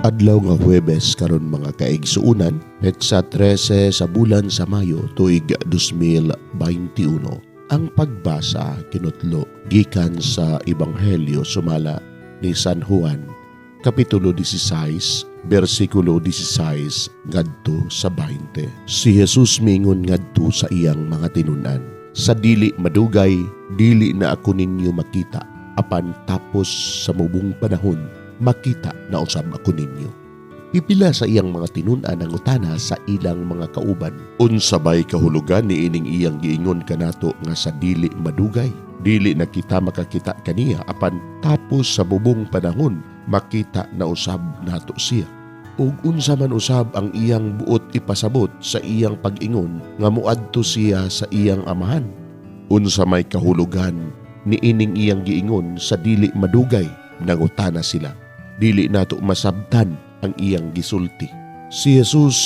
Adlaw nga Huwebes karon, mga kaigsuonan, petsa 13 sa bulan sa Mayo, tuig 2021. Ang pagbasa kinutlo gikan sa Ebanghelyo sumala ni San Juan, Kapitulo 16, bersikulo 16 ngadto sa 20. Si Jesus miingon ngadto sa iyang mga tinun-an, "Sa dili madugay, dili na ako ninyo makita, apan tapos sa mubong panahon, makita na usab ako ninyo." Pipila sa iyang mga tinun-an nangutana sa ilang mga kauban, "Unsa bay kahulugan ni ining iyang giingon kanato nga sa dili madugay? Dili na kita makakita kaniya, apan tapos sa bubong panahon, makita na usab nato siya. Ug unsa man usab ang iyang buot ipasabot sa iyang pag-ingon nga muadto siya sa iyang Amahan? Unsa may kahulugan ni ining iyang giingon, 'Sa dili madugay'?" Nangutana sila, "Dili nato masabtan ang iyang gisulti." Si Jesus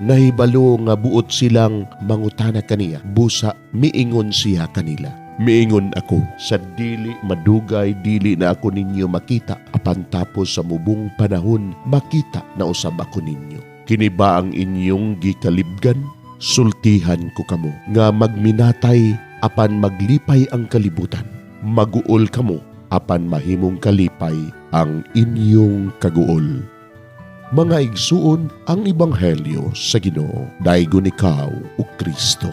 nahibalo nga buot silang mangutana kaniya, busa miingon siya kanila, "Miingon ako, sa dili madugay dili na ako ninyo makita, apan tapos sa mubong panahon, makita na usab ako ninyo. Kini ba ang inyong gikalibgan? Sultihan ko kamo nga magminatay, apan maglipay ang kalibutan. Maguol kamo, apan mahimong kalipay ang inyong kaguol." Mga igsuon, ang Ebanghelyo sa Ginoo. Daygon ikaw, o Kristo.